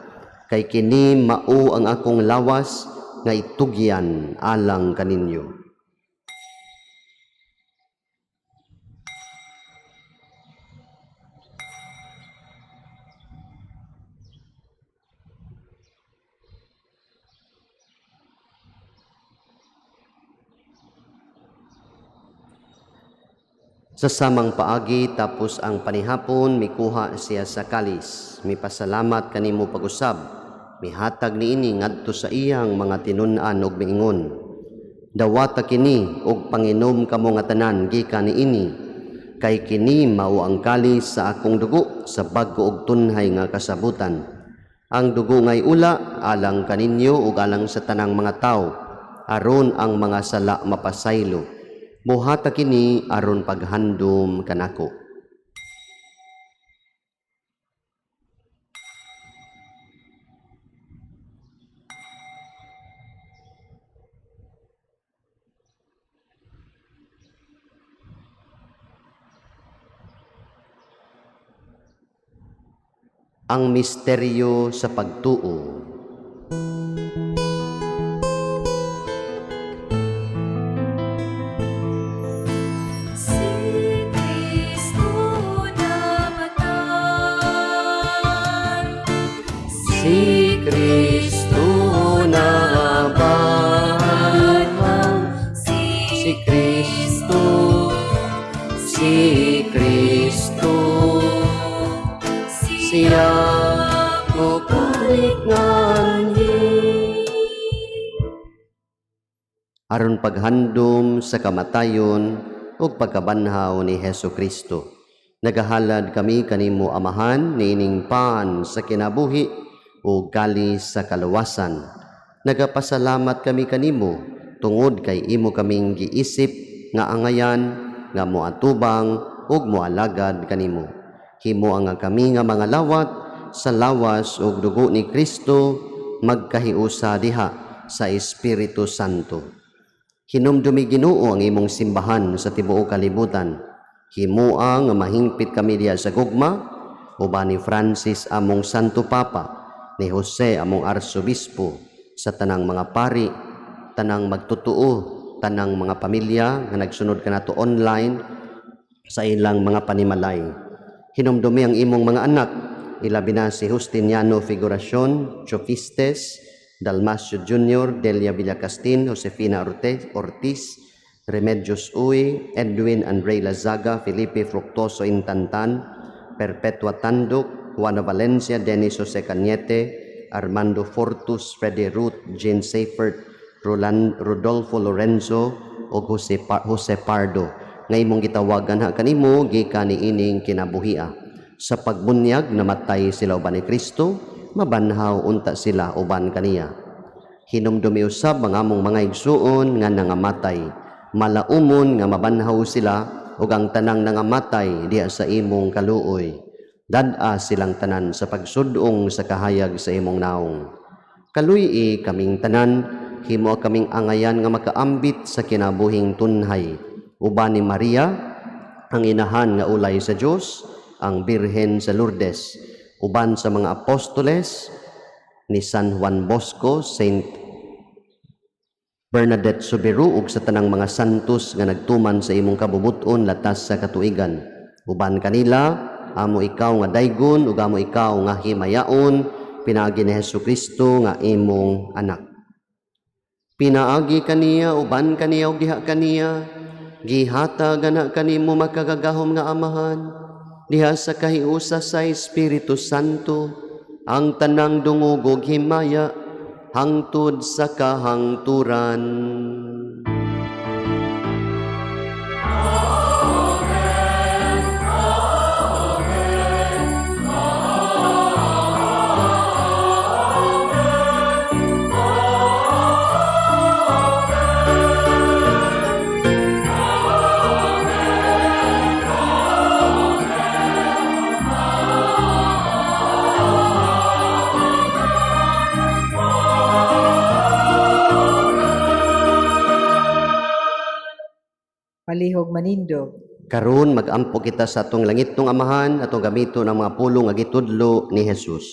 kay kini mao ang akong lawas nga itugyan alang kaninyo." Sa samang paagi, tapos ang panihapon, mikuha siya sa kalis, mipasalamat kanimo pag-usab, mihatag niini ngadto sa iyang mga tinun-an ug miingon: "Dawata kini ug panginom kamo nga tanan gikan niini, kay kini mao ang kalis sa akong dugo sa bag-o ug tunhay nga kasabutan. Ang dugo ngay ula alang kaninyo ug alang sa tanang mga tawo, aron ang mga sala mapasaylo. Buhata kini aron paghandom kanako." Ang misteryo sa pagtuo. Si Kristo namatay, Si Kristo nabanhaw, si Kristo, si Kristo, siya mobalik nganhi. Aron paghandom sa kamatayon ug pagkabanhaw ni Hesu Kristo, nagahalad kami kanimo, Amahan, niining pan sa kinabuhi ug kalis sa kaluwasan. Nagapasalamat kami kanimo tungod kay imo kaming giisip nga angayan nga moatubang ug moalagad kanimo. Himoa nga kami nga mga lawat sa lawas ug dugo ni Kristo magkahiusa diha sa Espiritu Santo. Hinumdumi, Ginoo, ang imong simbahan sa tibuok kalibutan. Himoa nga mahingpit kami diha sa gugma uban ni Francis among Santo Papa, ni Jose among Arsobispo, sa tanang mga pari, tanang magtotoo, tanang mga pamilya nga nagsunod kanato online sa ilang mga panimalay. Hinumdumi ang imong mga anak, ilabi na si Justiniano Figuracion, Chofistes, Dalmasio Jr., Delia Villacastin, Josefina Ortiz, Remedios Uy, Edwin Andre Lazaga, Felipe Fructoso Intantan, Perpetua Tandok, Juana Valencia, Dennis Jose Cañete, Armando Fortus, Freddy Ruth, Jane Seifert, Roland, Rodolfo Lorenzo, o Jose Pardo nga imong gitawagan ha kanimo gikan niining kinabuhia. Sa pagbunyag namatay sila uban ni Kristo, mabanhaw unta sila uban kaniya. Hinumdumi usab ang among mga igsuon nga nangamatay. Malaumon nga mabanhaw sila ug ang tanang nangamatay diha sa imong kaluoy. Dad-a silang tanan sa pagsudong sa kahayag sa imong naong. Kaluy-i kaming tanan, himo kaming angayan nga makaambit sa kinabuhing tunhay. Uban ni Maria, ang inahan nga ulay sa Dios, ang Birhen sa Lourdes, uban sa mga apostoles ni San Juan Bosco, Saint Bernadette Soubirous ug sa tanang mga santos nga nagtuman sa imong kabubut-on latas sa katuigan. Uban kanila, amo ikaw nga daygon ug amo ikaw nga himayaon pinaagi ni Hesus Kristo nga imong anak. Pinaagi kaniya, uban kaniya ug diha kaniya, gihatag ana kanimo makagagahom nga Amahan diha sa kahiusa sa Espiritu Santo ang tanang dungog ug himaya hangtod sa kahangturan. Palihog manindog. Karon magampo kita sa atong langitnong Amahan atong gamiton ang mga pulong nga gitudlo ni Jesus.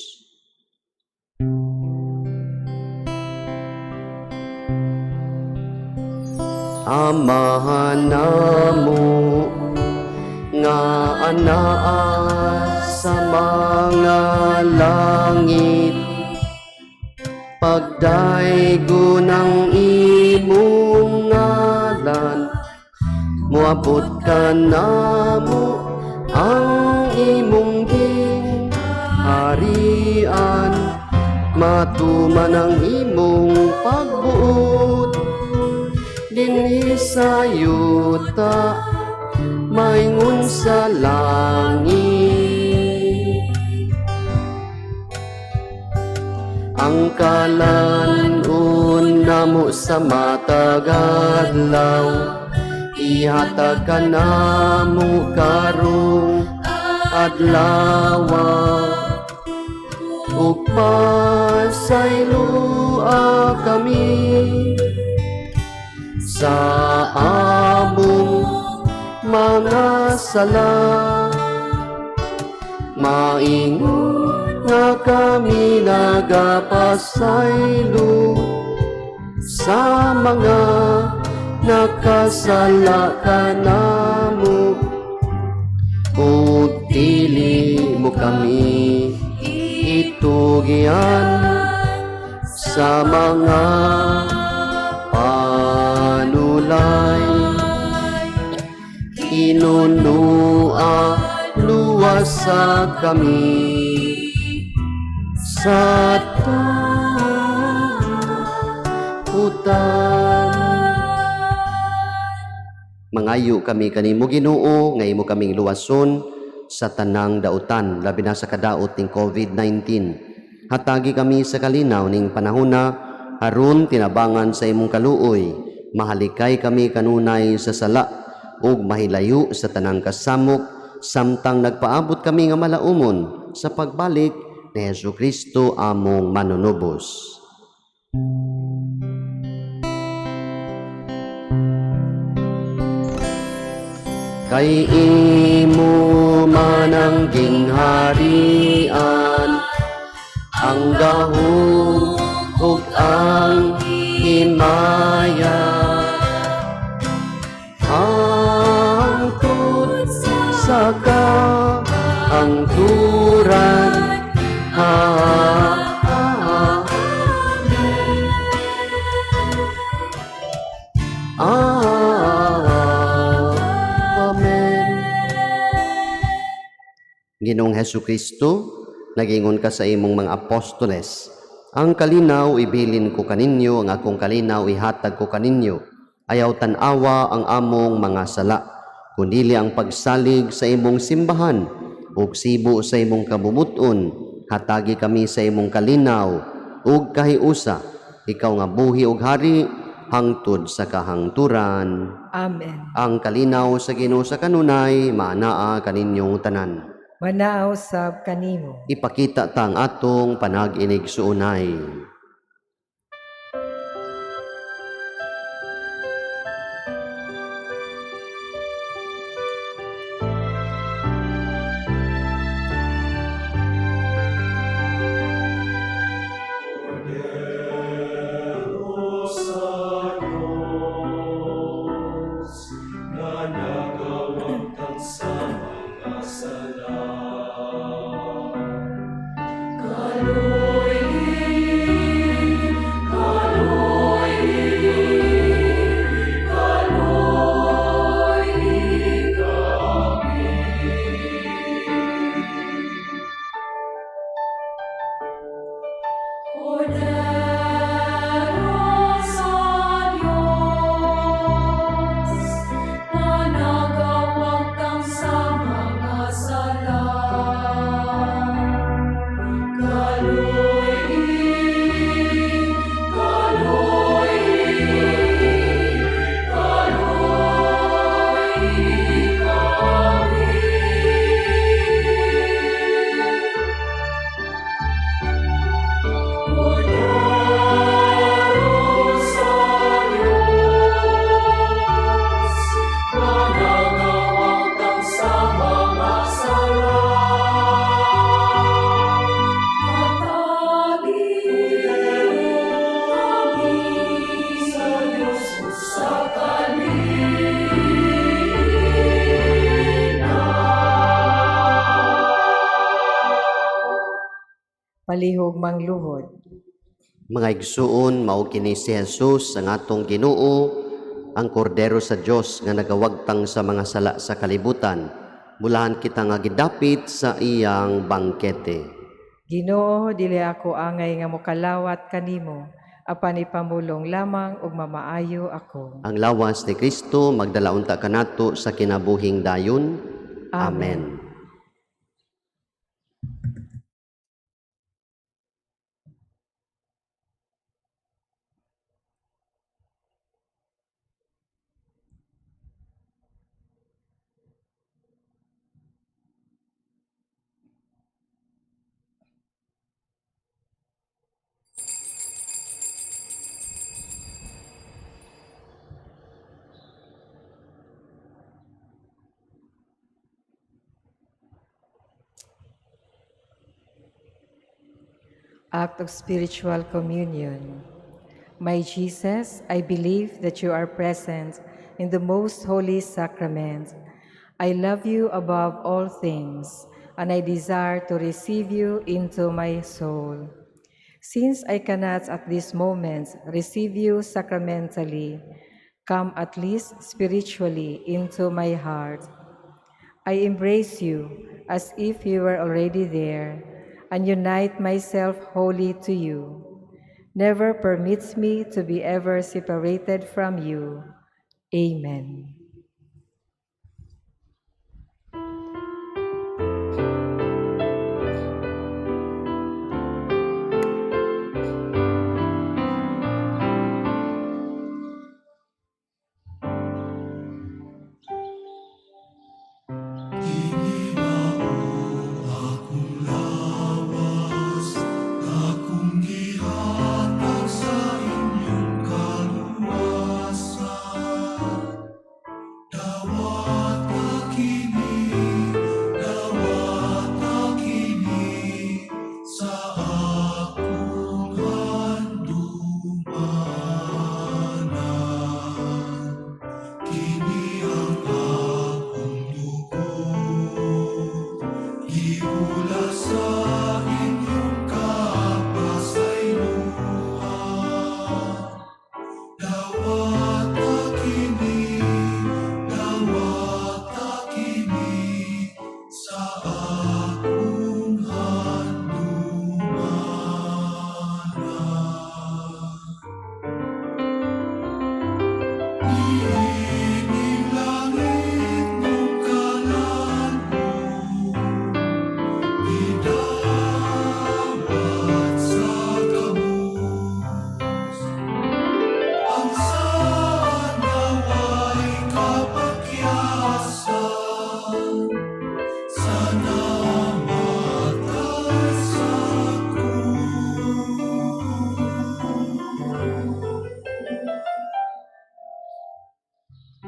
Amahan namo nga anaa sa mga langit, pagdaygon ang imong ngalan, moabot kanamo ang imong gingharian, matuman ang imong pagbuot dinhi sa yuta maingon sa langit. Ang kalan-on namo sa matag adlaw ihatag kanamo karong adlaw, ug pasaylua kami sa among mga sala, maingon Kami nagapasaylo sa mga nakasala kanamo, ug dili mo kami itugian sa mga panulay. Hinunua, luwasa kami sa dautan. Mangayo kami kanimo, Ginoo, nga imo kaming luwason sa tanang dautan, labi na sa kadaot ning COVID-19. Hatagi kami sa kalinaw ning panahona aron tinabangan sa imong kaluoy, mahalikay kami kanunay sa sala ug mahilayo sa tanang kasamok samtang nagpaabot kami nga malaumon sa pagbalik ni Hesus Kristo among manunubos. Kay imo man ang gingharian, ang gahom ug ang himaya, hangtod sa kahangturan. Ha, ha, Amen. Amen. Ginoong Hesu Kristo, nagingon ka sa imong mga apostoles, "Ang kalinaw ibilin ko kaninyo, ang akong kalinaw ihatag ko kaninyo. Ayaw tan-awa ang among mga sala, kundili ang pagsalig sa imong simbahan, ug sibo sa imong kabubut-on, hatagi kami sa imong kalinaw ug kahiusa, ikaw nga buhi ug hari hangtod sa kahangturan." Amen. Ang kalinaw sa Ginoo sa kanunay maanaa kaninyong tanan. Manaa usab kanimo. Ipakita ta ang atong panag-inigsuonay. Sa Diyos, na nagawagtang sa mga sala. Kaluyin, kaluyin, kaluyin kami. Kordero sa Diyos, na nagawagtang sa mga sala. Kaluyin, kaluyin, kaluyin kami. Kordero sa Diyos, na nagawagtang sa mga sala. Hatagi kami sa Diyos sa kalinaw. Palihog mangluhod. Mga igsuon, mao kini si Jesus ang atong Ginoo, ang Kordero sa Dios nga nagawagtang sa mga sala sa kalibutan. Bulahan kita nga gidapit sa iyang bangkete. Ginoo, dili ako angay nga mokalawat kanimo, apan ipamulong lamang ug mamaayo ako. Ang lawas ni Kristo magdala unta kanato sa kinabuhing dayon. Amen. Amen. Act of Spiritual Communion. My Jesus, I believe that you are present in the most holy sacrament. I love you above all things, and I desire to receive you into my soul. Since I cannot at this moment receive you sacramentally, come at least spiritually into my heart. I embrace you as if you were already there and unite myself wholly to you. Never permits me to be ever separated from you. Amen. Kini maong akong lawas, akong gihatag sa inyong kaluwasan. Dawata kini, dawata kini, sa akong handumanan. Kini ang akong dugo, giula sa inyong kapasayloan. Dawata kini, dawata kini, sa akong handumanan. Niining langit mong kalan-on, Gidawat sa kabus. Ang saan naway kapakyasan sa namatay sa krus.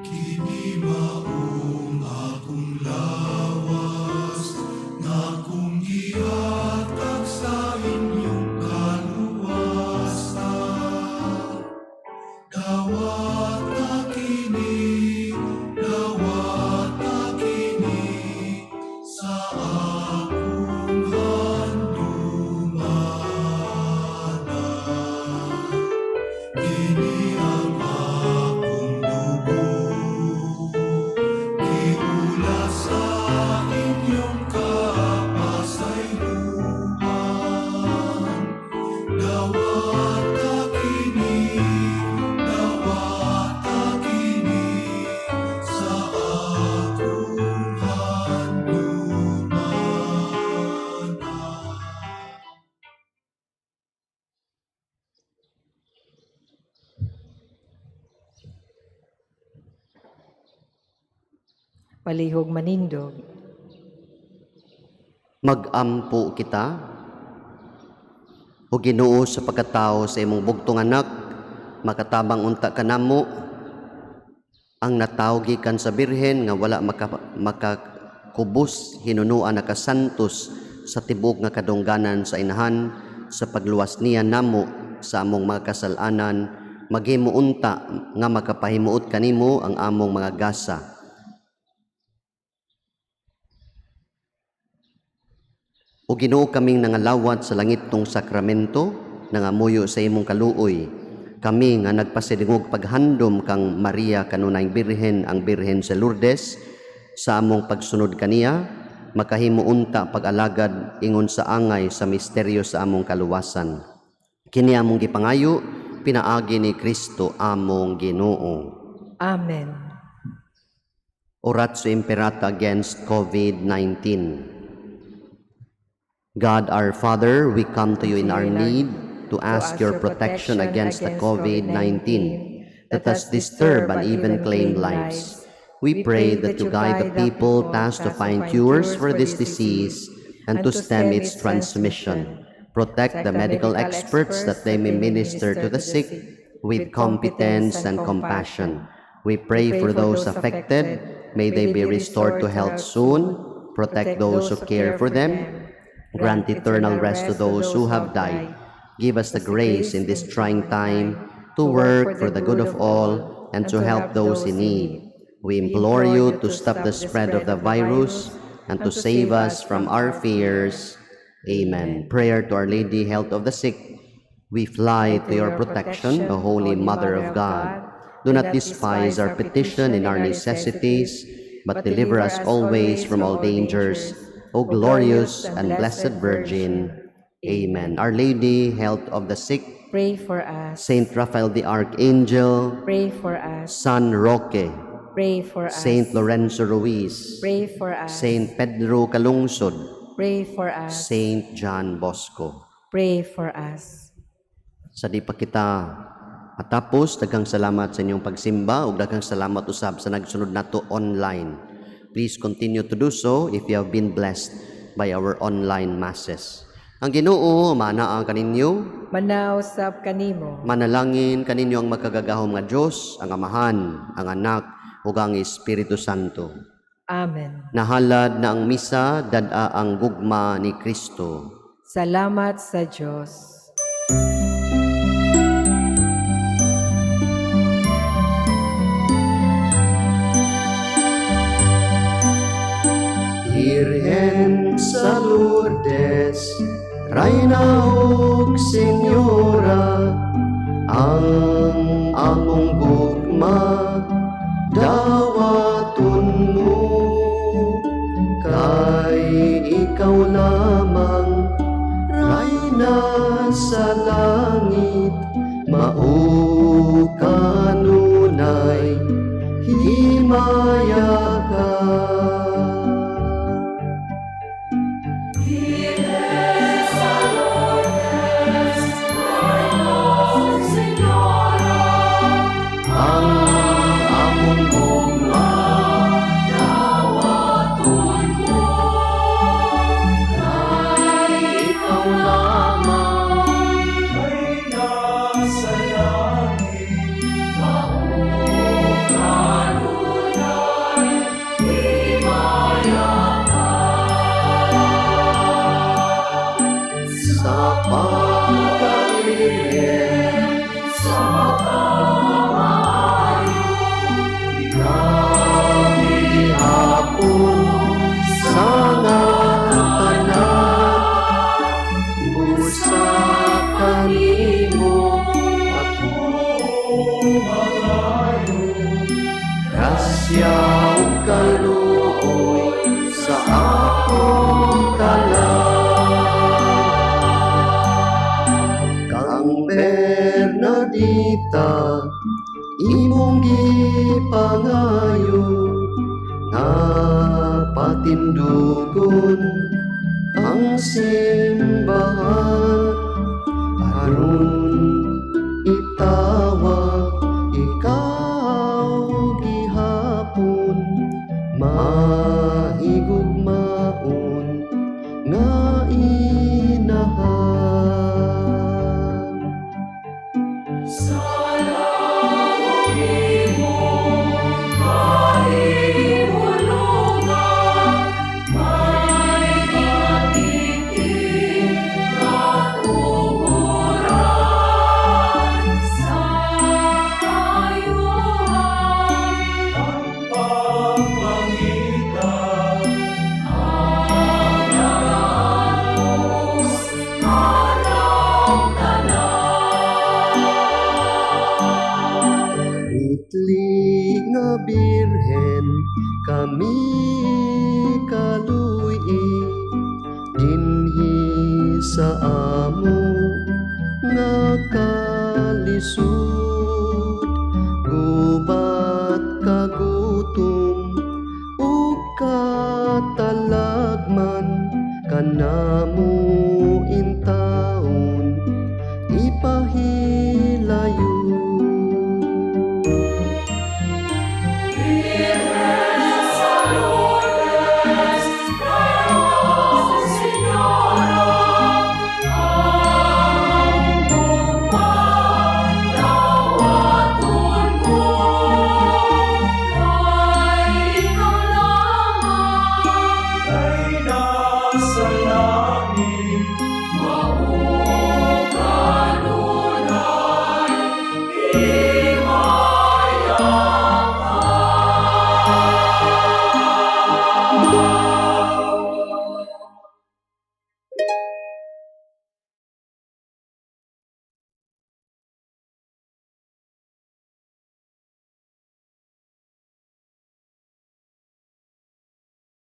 Kini maong akong lawas, nga akong gihatag sa inyong kaluwasan. Dawata kini, dawata kini, sa akong handumanan. Kini ang akong dugo, giula sa inyong kapasayloan. Dawata kini, dawata kini, sa akong handumanan. Palihog manindog. Magampo kita. O Ginoo, sa pagkatao sa imong bugtong anak, makatabang unta kanamo ang natawo gikan sa birhen nga wala makakubos, hinunuan nakasantos sa tibok nga kadungganan sa inahan. Sa pagluwas niya namo sa among mga kasal-anan, maghimo unta nga makapahimuot kanimo ang among mga gasa. O Ginoo, kaming nangalawat sa langitnong sakramento, nangamuyo sa imong kaluoy. Kami nga nagpasidungog paghandom kang Maria kanunayng Birhen, ang Birhen sa Lourdes, sa among pagsunod kaniya, makahimo unta pag-alagad ingon sa angay sa misteryo sa among kaluwasan. Kini among gipangayo pinaagi ni Kristo among Ginoo. Amen. Oratio Imperata against COVID-19. God our Father, we come to you in our need to ask your protection against the COVID-19 that has disturbed and even claimed lives. We pray that you guide the people tasked to find cures for this disease and to stem its transmission. Protect the medical experts that they may minister to the sick with competence and compassion. We pray for those affected. May they be restored to health soon. Protect those who care for them. Grant eternal rest to those who have died. Give us the grace in this trying time to work for the good of all and to help those in need. We implore you to stop the spread of the virus and to save us from our fears. Amen. Prayer to Our Lady, Health of the Sick. We fly to your protection, O Holy Mother of God. Do not despise our petition in our necessities, but deliver us always from all dangers. O glorious and blessed Virgin. Amen. Our Lady, Health of the Sick, Pray for us. Saint Raphael the Archangel, Pray for us. San Roque, Pray for us. Saint Lorenzo Ruiz, Pray for us. Saint Pedro Calungsod, Pray for us. Saint John Bosco. Pray for us. Sa di pa kita matapos, daghang salamat sa inyong pagsimba ug daghang salamat usab sa nagsunod nato online. Please continue to do so if you have been blessed by our online masses. Ang Ginoo manaa kaninyo, Manaa usab kanimo. Manalangin kaninyo ang makagagahom nga Dios, ang Amahan, ang Anak ug ang Espiritu Santo. Amen. Nahalad na ang misa, dad-a ang gugma ni Kristo. Salamat sa Diyos. Birhen sa Lourdes, Reyna ug Senyora, ang among gugma dawaton mo, kay ikaw lamang Reyna sa langit, mao kanunay himaya ka. Ang among gugma dawaton mo, kay ikaw lamang Reyna sa langit, Mao kanunay himaya ka. Sa pagkabirhen Sa pagkamaayo, kami gihapon sa nga tanan, busa kanimo ako mangayo. Grasya ug kaluoy sa akong kalag. Kang Bernardita, imong gipangayo nga patindugon ang simbahan aron itawag ikaw gihapon mahigugmaon nga inahan. Sa nimo kahihulungan, may matiti katuburan sa kayuhan. Ang pagpangita, Ang nagaantos karong tanan. Putli nga birhen kami kaluy dinhi sa amo nga kalisod, gubat kagutom ug katalagman, kanamo intawon ipahilayo. Birhen sa Lourdes, Reyna Senyora, ang gugma dawaton mo, kay ikaw lamang Reyna sa langit, Amen.